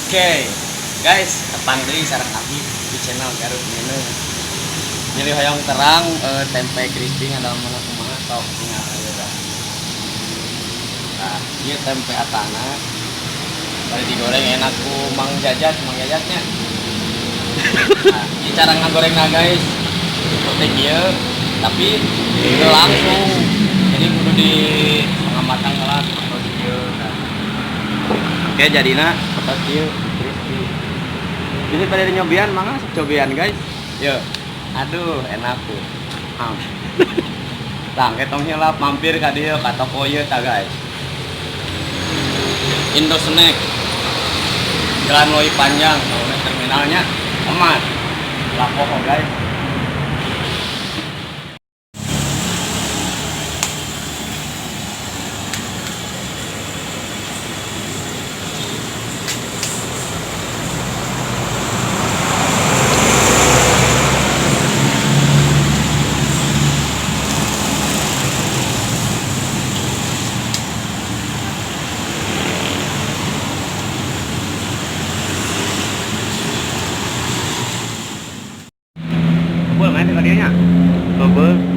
Oke, guys, tepang deui sareng abdi di channel Garut Ngeuneuh. Jadi hoyong terang tempe crispy ngadamel kumaha, sok tinggal aja dah. Nah, ieu tempe atana bari digoreng enak ku Mang Jajat, Mang Jajatnya. Nah, ieu cara ngagorengna, guys. Seperti ieu, tapi teu langsung. Jadi kudu di setengah matang lah seperti ieu. Nah. Oke, jadina seperti ieu, crispy. Jadi pada nyobian mangga sok cobian, guys. Yo. Aduh, enak tuh. Am. Tah, tong hilap mampir ka dieu, ka toko ieu tah, guys. Indo Snack. Jalan Leuwi Panjang, kalau terminalnya emas. Lapoho, guys. Boleh main ka dieu nya. Bubble.